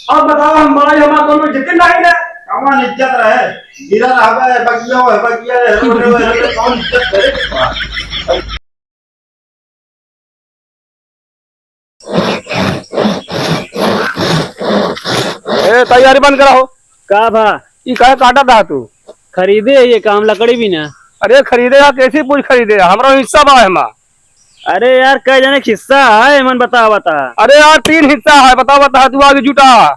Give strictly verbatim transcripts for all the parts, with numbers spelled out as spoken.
अब बताओ, हम बड़ा, हमार कौनो इज्जत नहीं ना? कौन इज्जत रहे? गिरा रहबे, बगिया है, बगिया है, रोड है, रोड है, कौन इज्जत करे? ए, तैयारी बंद कराओ। का भा? ई काहे काटा था तू? खरीदे है ये काम, लकड़ी भी ना। अरे खरीदे या, कैसी पूछ खरीदे या? हमरा हिस्सा बा एमा। अरे यार, कै जने के हिस्सा है, एमन बतावा ता। अरे यार, तीन हिस्सा है, बतावा ता, तू आगे जुटा।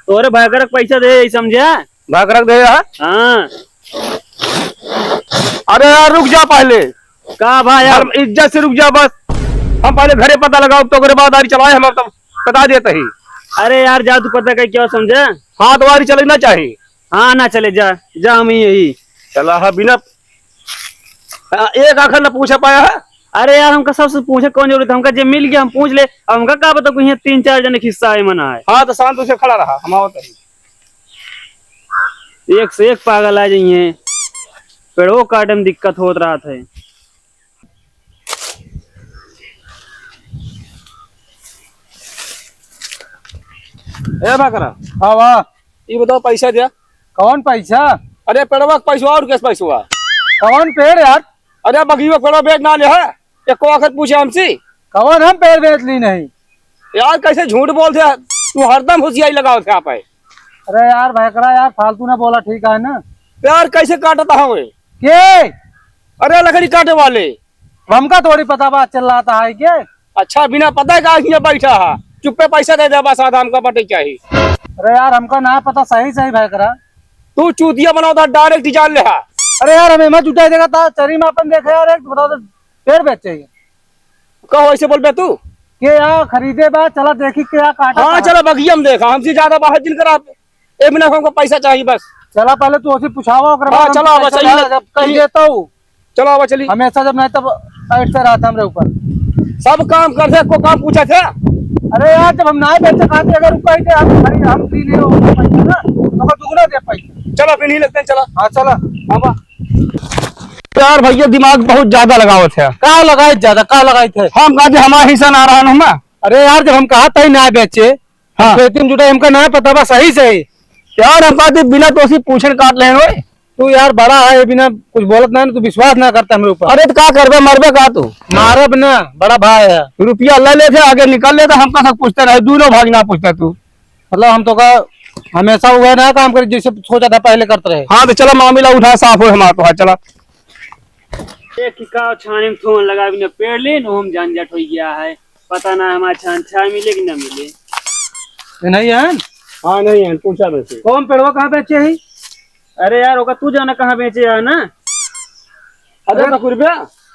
तोरे भागरक पैसा दे, यही समझा? भागरक दे यार। हाँ। अरे यार, रुक जा पहले। का भाई यार? हम इज्जत से रुक जा बस। हम पहले घरे पता लगाओ, तो ओकरे बाद आरी चलाए, हम तब बता देते ही। अरे यार, जा तू पता कर क्या समझा? हाँ, तो आरी चले ना चाही। हाँ, ना चले, जा, जा, हम ही यही। चला, हाँ, बिना, हाँ, एक आखर न पूछे पाया है। अरे यार, हमका सबसे पूछे कौन जरूरत है? हमका जे मिल गया, हम पूछ ले। अब हमका का पता, कोई यहाँ तीन चार जने के हिस्सा है, मना है। हाँ, तो शांत उसे खड़ा रहा, हम आवत है। एक से एक पागल आ जाइए, पेड़ों काटे में दिक्कत होत रहत है। ए भकरा। हाँ बा। ई बताओ, पैसा द्या। कौन पैसा? अरे पेड़वा के पैसवा और केस पैसवा? कौन पेड़ यार? अरे बगियो के पेड़वा बेच ना ले है, एको वक्त पूछे हमसे। कौन हम पेड़ बेच ली नहीं? यार कैसे झूठ बोलत है, तू हरदम होशियारी लगावत है आप है। अरे यार भकरा यार, फालतू ना बोला, ठीक है ना? यार कैसे काटत है वे? के? अरे लकड़ी काटे वाले। हमका थोड़ी पता बा, चिल्लात है के? अच्छा, बिना पता का हियाँ बैठा है, चुप्पे पैसा दे दे, बस आधा हमका बटे चाही। अरे यार, हमका ना पता सही सही भकरा। तू चूतिया बनावत है, direct ही जान ले हा। अरे यार, हमें मत जुटाई देगा, ता चरी में अपन देखे यार, एक बताओ तो, पेड़ बेचे ही। कहो ऐसे बोलबे तू? के या खरीदे बा, चला देखी के या काटा हाँ, का। चला बगिया में देखा, हमसे ज्यादा बाहर जिन करा। ए बिना हमको पैसा चाहिए बस। चला पहले तू ओसे पुछावा, ओकरे हाँ, बाद हम चला, पैसा बस यही ना, जब कही यही। देता हूँ। चला, आवा चली। हमेशा जब नहीं तब ऐसे रहता हमरे ऊपर। सब काम कर दे, को काम पूछा था? अरे यार, जब हम ना बेचे खाते, अगर ऊपर ही थे, हम खरीद, हम पी नहीं हो पैसा ना, तो दुगना दे पैसा। चला, फिर नहीं लगते हैं, चला। हाँ, चला। हाँ, बा। यार भैया, दिमाग बहुत ज्यादा लगावत है। का लगाए ज्यादा, का लगाए थे? हम कहा जे हमारा हिस्सा ना रहा ना। अरे यार, जब हम कहा तही ना बेचे, हाँ। खेती में जुटा, हमका ना पता बा सही सही। यार, हम कहा थे बिना तोसी पूछन काट लेन होए। तू यार बड़ा है, बिना कुछ बोलत ना, तू विश्वास ना करता हमरे ऊपर। अरे तो का करबे, मरबे का तू? मारब ना, बड़ा भाई है। रुपया ले लेते, आगे निकल लेते, हमका सब पूछते रहे, दोनों भाई ना पूछता तू। मतलब हम तो का हमेशा वह ना काम करे जैसे सोचा था पहले करते रहे। हाँ तो चलो मामला उठा, साफ हो हमारा तो, हाँ चला। एक ही का छाने में थोन लगा, बिना पेड़ ले न हम झंझट हो गया है। पता ना हमारे छान छाय मिले कि ना मिले। ये नहीं है? हाँ नहीं है, पूछा वैसे। कौन पेड़वा कहाँ बेचे है? अरे यार, ओका तू जाना कहाँ बेचे है ना। अरे अरे, बकुरबा।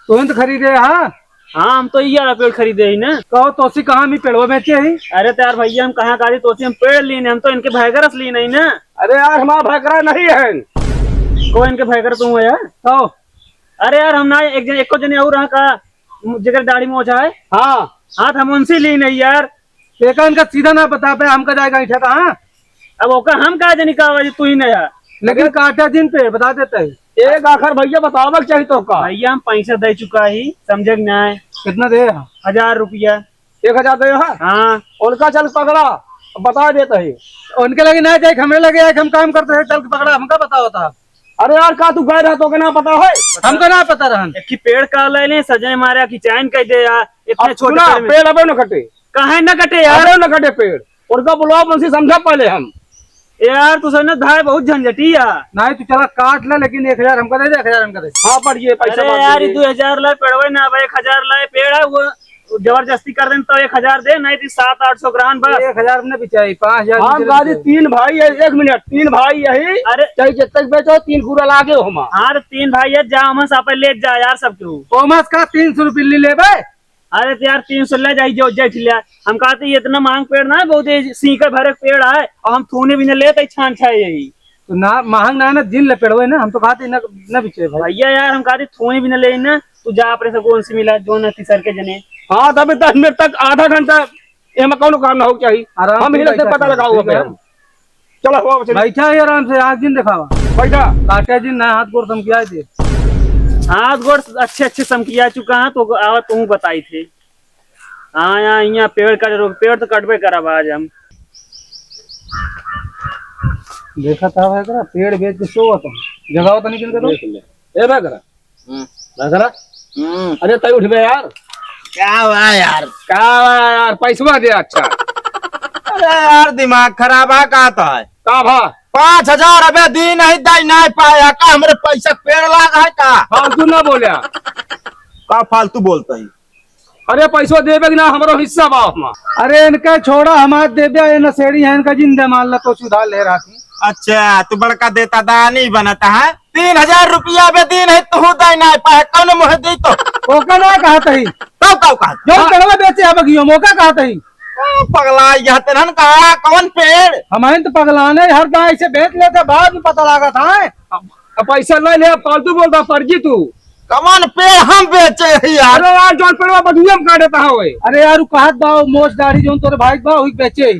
तू ही तो खरीदे, हाँ? हाँ, हम तो ये वाला पेड़ खरीदे ही ना। कहो तोसी कहाँ मी पेड़वा बेचे ही? अरे तो यार भैया, हम कहाँ का दी तोसी, हम पेड़ लीने, हम तो इनके भैगरस लीने ही ना। अरे यार, हमारा भैगरा नहीं है। को इनके भैगरा तू है यार? कहो। अरे यार, हम ना एक जन, एको जने और रहा का, जेकर दाढ़ी मोछा है। हाँ। हाँ, तो हम उनसे लीने ही यार। एका इनका सीधा ना बता पे, हमका जाएगा इठा था, हाँ? अब ओका हम का जानी का आवाज तू ही नहीं है। लेकिन काटा जिन पे बता देता है। एक आखर भैया बतावे के चाहिए तो का? भैया हम पैसा दे चुका ही, समझे कि नहीं? कितना दे? हजार रुपया। एक हजार दे है? हाँ। उनका चल पकड़ा, बता देता है। उनके लगे ना जाए, हमरे लगे आए, हम काम करते हैं, चल के पकड़ा, हमका बताओ था। अरे यार, का तू गए रहा, तो के ना पता है? हमका ना पता रहन। एक ही पेड़ का ले ले, सजय मारा कि चैन कह दे यार, इतने अब छोटे सुना, पेड़ में। पेड़ अबे न कटे। काहे न कटे यार? अबे न कटे पेड़। उनका बुलाओ, उनसे समझा पहले हम। यार, तू समझ धाय बहुत झंझटी है। नहीं, तू चला काट ले, लेकिन एक हजार हमका दे दे, एक हजार हमका दे दे। हाँ, पर ये पैसा अरे मांग यार, ये लेंगे। दो हजार ला पेड़वे ना, अब एक हजार ला पेड़ है, वो जबरदस्ती कर देन तो एक हजार दे, नहीं तो सात आठ सौ ग्राम बस। एक हजार में ना बिचाई, पाँच हजार हम में गाड़ी दे। तीन भाई है, एक मिनट, तीन भाई यही, अरे। चाहे जितने बेचो, तीन पूरा लागे हो हमार। हाँ, तो तीन भाई है, जा हमस आप ले जा यार सब केहू। ओमस का तीन सौ रुपये ले लेबे? अरे तो यार, तीन सौ ले जाई, जो जेठ ले। हम कहते ये इतना महंग पेड़ ना है, बहुत ये सींकर भरे पेड़ है, और हम थूने भी न लेते, छान छाए यही। तो ना, महंग ना है ना, जिन ले पेड़वे ना, हम तो कहते ना, ना बिचे भाई। भैया यार, हम कहते थूने भी न ले ना, तू जा अपने से कौन सी मिला, जो ना तीसर के जने। हाँ, तब दस मिनट तक, आधा घंटा, एमा कौनो काम ना हो चाहिए। आराम हम से ही लगते बैठा पता है, लगाओ ठीक अबे है। हम। चला, हो, चल। बैठा ही आराम से, आँख जिन देखावा। बैठा। काटे जिन ना, हाथ गोड़ समकिया दे। हाथ गोड़ अच्छे अच्छे समकिया चुका है, तो आवा तू बताई थे। हाँ, यहाँ, यहाँ पेड़ कट, पेड़ तो कटबे करब आज हम। देखा था भाई करा, पेड़ बेच के सोवत है। जगावा तनी किनके तो। देख ले। ए भाई करा। हम्म। भाई करा। हम्म। अरे तई उठबे यार। का हुआ यार? का हुआ यार? पैसवा दे अच्छा। अरे यार, दिमाग खराब है, का तो है? का भा? पाँच हजार अबे दी नहीं, दाई नहीं पाया का? हमरे पैसा के पेड़ लाग है का? फालतू ना बोल्या। का फालतू बोलता है? अरे पैसो देबे कि ना, हमरो हिस्सा बा ओहमा। अरे इनका छोड़ा, हम आज देबे, ये नशेड़ी है, इनका जिंदे मान ला तो सुधार ले रहा थी। अच्छा, तू बड़का देता दानी बनता है, तीन हजार रुपया बे दिन है, तू दाई ना पाए, कौन मुँह दी तो? ओका ना कहत ही। तब का कहत? जो हाँ। पेड़वा बेचे है बगियो, मौका कहत ही। ओ, पगला, यह तेनहन कहा, कौन पेड़? हमारे तो पगलाने हर दाई से बेच लेते, बाद में पता लागत है। अब, अब पैसा ले ले, अब फालतू बोलता फर्जी तू। कौन पेड़ हम बेचे ही यार? अरे यार, जौन पेड़वा बगिया में काटता है ओए। अरे यार, उ कहत बा, उ मोछ दाढ़ी जौन तोरे भाई बा, वही बेचे ही।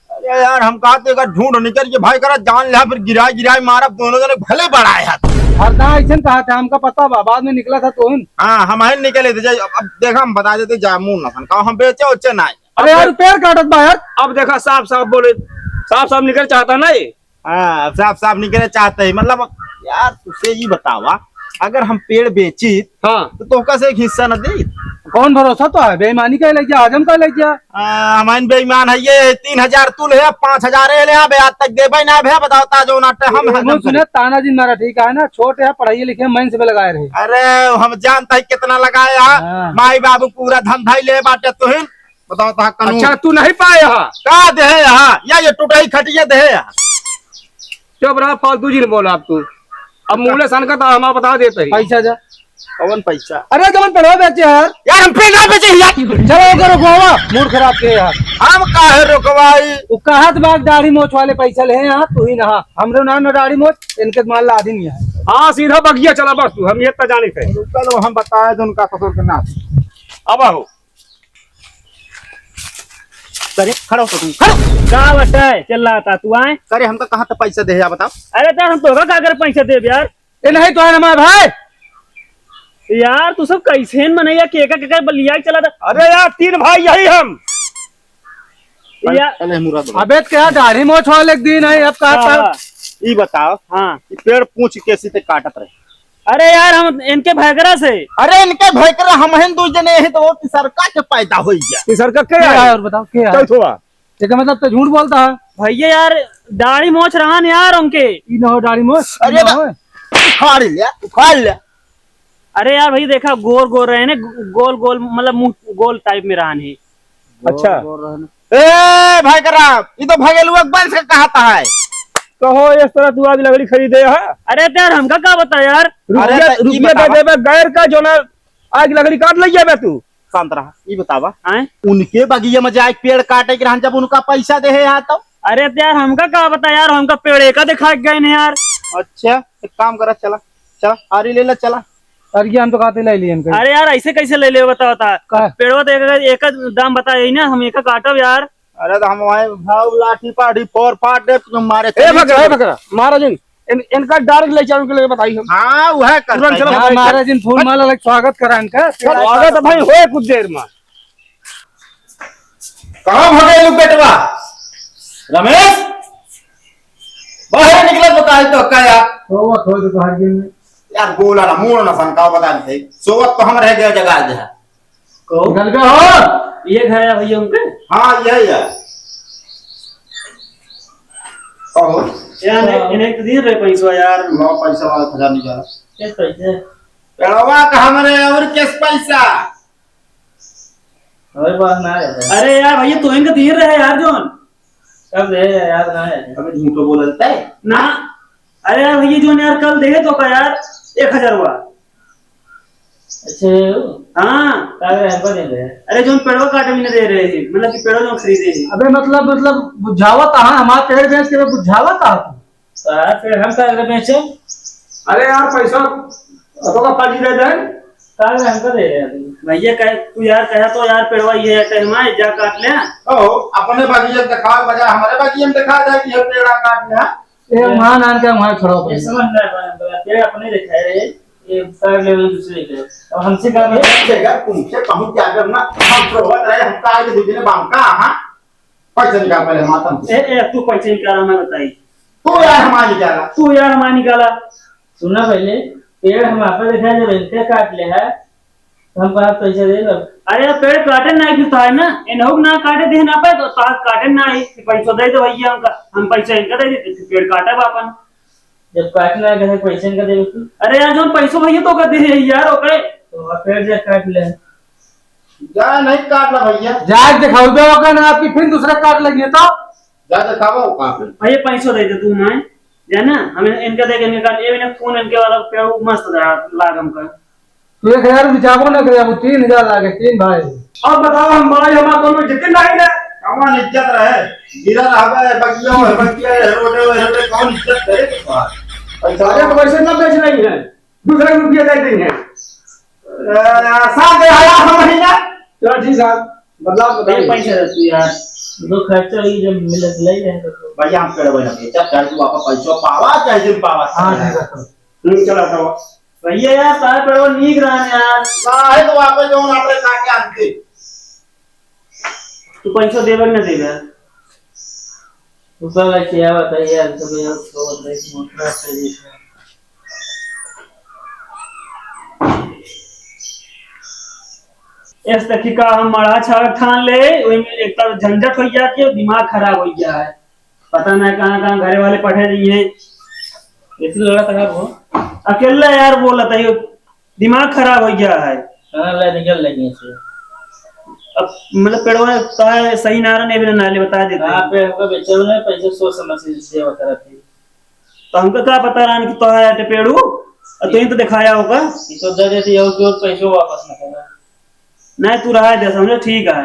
अरे यार, हम कहा तो एक झूठ निकल के भाई करा जान लिया, फिर गिराई गिराई मारब दोनों जने भले बड़ा है। हरदा ऐसन कहा था, हमका पता बा, बाद में निकला था तोहिन। हाँ, हम आइन निकले थे, जा, अब, अब देखा हम बता देते जा मुंह ना सन, कहा हम बेचे उच्चे ना है। अरे यार, पेड़ काटत बा यार। अब देखा साफ साफ बोले, साफ साफ निकल चाहता ना ये। हाँ, अब साफ साफ निकले चाहते हैं, मतलब यार तुझसे ये बतावा, अगर हम पेड़ बेची हाँ। तो तोहका से एक हिस्सा न दी। कौन भरोसा तो है, बेईमानी का लग जा, हजम का लग जा। आ, हमारे बेईमान है ये, तीन हजार तू ले, पाँच हजार ये ले, अबे आज तक देबे ना भैया, बताओ ता जो नाटे हम वो हजम सुने, करें। ताना जी मारा ठीक है ना, छोटे है, पढ़ाई लिखे मन से भी लगाए रहे। अरे हम जानता है कितना लगाया, हाँ। माई बाबू पूरा धंधा ही ले बाटे तुहिन, बताओ ता कानून। अच्छा तू नहीं पाए यहाँ? का दे है यहाँ, या ये टूटाई खटिया दे है यहाँ। चुप रहा, फालतू जी ने बोला अब तू। अब मूले सन का तो हमारा बता देते ही। पैसा जा। कौन पैसा? अरे जवन पेड़वा बेचे यार। यार हम पेड़ ना बेचे यार। चलो ओकर रोकवावा, मूड खराब के यार। हम काहे रोकवाई? उ कहत बा दाढ़ी मोछ वाले पैसा ले हैं, तू ही ना। हमरे ना, ना दाढ़ी मोछ, इनके मान ला आदमी है। हाँ सीधा बगिया चला बस तू, हम ये तो जाने थे। रुका लो, हम बताए तो उनका ससुर के नाम। अब आओ। करे, खड़ा हो तू, खड़ा। का बटे? चिल्लाता तू आए? करे, हमका कहाँ तक पैसा दे है, आप बताओ। अरे तो हम तोहका का कर पैसा देब यार? ए नहीं तो है ना हमारा भाई। यार तू सब कैसे मनैया के एका के बलिया चला था। अरे यार, तीन भाई यही हम। पहले, यार। पहले मुराद बता। अबे क्या दाढ़ी मोछ वाले के दिन है, अब कहा हाँ, था? हाँ। ई बताओ, हाँ। ई पेड़ पूछ कैसी ते काटत रहे? अरे यार, हम इनके भैकरा से। अरे इनके भैकरा हम हैं दो जने हैं, तो वो तिसरका के पैदा होई गया। तिसरका के के आए? आए और बताओ, के आए? चल थोड़ा। एकर मतलब तो झूठ बोलता है। भैया यार, दाढ़ी मोछ रहन यार उनके। ई ना हो दाढ़ी मोछ, अरे ई ना बा-, हो। उखाड़ ले, उखाड़ ले। अरे यार भैया देखा, गोर गोर रहे ने, गोल गोल, मतलब मुंह गोल type में रहन है। अच्छा। गोर गोर रहन। ए भाई कराम, ई तो भगेलुआ के वंश का कहता है। कहो, इस तरह तू आज लकड़ी खरीदे है? अरे तो यार, हमका का बता यार? अरे रुपया, तो ई रुपया दे बतावा। देबे गैर का, जो ना आज लकड़ी काट ले जाबे तू। शांत रहा, ई बतावा। आए? उनके बगिया में जाए पेड़ काटे के रहन, जब उनका पैसा दे है यार तो? अरे तो यार, हमका का बता यार, हमका पेड़ एका दिखा के गए ने यार। अच्छा, एक काम करा, चला, चला, आरी ले ला, चला। अरे ये हम तो कहते ले लिए इनके। अरे यार, ऐसे कैसे ले ले, बता, बता। का? पेड़वा तो एक, एक दाम बता यही ना, हम एका काटब यार। अरे तो हम वहीं भाव लाठी पाठी फोर फाट दे, तुम मारे ए चली भगरा, ए चलो। भगरा, महाराज जी, इन, इनका direct ले चल के ले बताई हम। हाँ, वह कर तुरंत पाई। चलो, हाँ, बताई। महाराज जी, फूल माला लग स्वागत करा इनका। स्वागत भाई होए कुछ देर में। कहाँ भगेलू बेटवा? रमेश, बाहर निकल बताई तो का यार? सोवत होई तो बाहर दिन में। यार बोला ना, मूड़ ना सनकाओ, बता दे। सोवत तो हम रह गया जगह दे। को? निकल गए हो? ये घर है भैया उनके? हाँ, यही है। कहो। यार, इन्हें, इन्हें तो दिए रहे पैसा यार। लो, पैसा वाला खजा निकाला। किस पैसे? पेड़वा का हमरे और किस पैसा? हमारे पास ना है। अरे यार, भैया, तो इनका दिए रहे यार, जोन। कब दे यार, ना है। अबे, झूठो बोल देता है। ना। अरे यार भैया, जो यार कल दे तो का यार, एक हजार हुआ। अच्छा, ये हो? हाँ। का करे हमको दे दे। अरे, जो पेड़वा काटे में दे रहे हैं, मतलब कि पेड़वा जो खरीदे हैं। अबे, मतलब, मतलब, बुझावत है, हमारा पेड़ बेच के बुझावत है। सारा पेड़ हम का करे बेचे? अरे यार, पैसा, अब का पार्टी दे दे। का करे हमको दे रहे हैं? भैया, कहे, तू यार कहे तो यार, पेड़वा ये है, टाइम आए, जा काट ले। ओ, अपने बगिया में दिखाओ, बजाय हमारे बगिया में दिखा दे कि ये पेड़ा काट ले। ए, वहाँ नान के वहाँ छोड़ो ये पैसा। समझ में आया, बड़ा पेड़ अपने दिखाए, ये सारे लेवल दूसरे के। अब हमसे क्या ये मतलब? जगह तुमसे पहुंच जावे ना, हम रोवत रहे, हम का आगे दूसरे बाम का, हाँ? पैसा निकाल पहले, माता। ए, ए, तू पैसा निकाला, मैं बताई। तू यार हमार निकाला। तू यार हमार निकाला। सुना पहले, पेड़ हम आपे देखा जब इनके काट ले है, तो हम कहा पैसा दे दो। अरे यार, पेड़ काटे ना, फिर तो है ना, इन्हों ना काटे दे ना पाए, तो तार काटे ना आई, पैसा दे दो भैया हमका, हम पैसा इनका दे देते, फिर पेड़ काटे अपन। जब काटना है, कैसे पैसे इनका देबे तू? अरे यार, जौन पैसो भैया तो का दे है यार, ओकरे। तो वहाँ पेड़ जा काट ले। जा, नहीं काटना भैया। जा, दिखाओ दो ओकर ना, आपकी फिर दूसरा काट लेंगे तो। जा, दिखाओ कहाँ पे। भैया, पैसो दे दे तू, मैं, जा ना, हमें इनका दे के निकाल, ये मैंने फोन इनके वाला पे, वो मस्त रहा, लाग हमका। तू एक हजार बिचाबो ना करे, अब तीन हजार लागे, तीन भाई। अब बताओ, हम भाई, हमार कोनो इज्जत नहीं ना? कौन इज्जत रहे? गिरा रहबे, बगिया है, बगिया है, रोडे है, रोडे, कौन इज्जत करे के पास? पैसा तो वैसे ना बेच रही है, दूसरे रुपये दे देंगे। ए, सात हजार हम महीना। चलो ठीक है, बदला भैया, बताइए। पैसा दे तू यार, दो खर्चा हुई, जब मिले तो ले लेंगे। भैया, हम पेड़ बना के, चाहे तू आपका पैसा पावा, चाहे जिन पावा। हाँ, ठीक है, सर। हम्म, चलो, हटाओ। भैया यार, तार पेड़वा नीक रहन यार। ना है तो वापस जाओ ना, अपने काट के आनते। तू पैसा देबे कि ना देबे? तू साला क्या बताइए यार, सब यार, तो देख, मोटरा से जैसे। एस देखी का हम मड़ा छावे ठान ले, ओइमे एक तरफ झंझट हो गया कि दिमाग खराब हो गया है। पता ना कहाँ कहाँ घरे वाले पठे दिए हैं। इतनी लड़ा खराब हो। अकेला यार बोलत है, दिमाग खराब हो गया है। हाँ, ले निकल लगी से। अब मतलब पेड़वा का है, सही नारा नहीं, बिना नाले बता देते। कहाँ पे हमको बेचे हुए पैसे सोच समझ से सेवा करत है। तो हमका का पता रहन कि तो है टेपेड़ू, और तो ही तो दिखाया होगा। ये तो दे देती हो कि पैसे वापस ना करना। नहीं, तू रहा दे, समझो, ठीक है।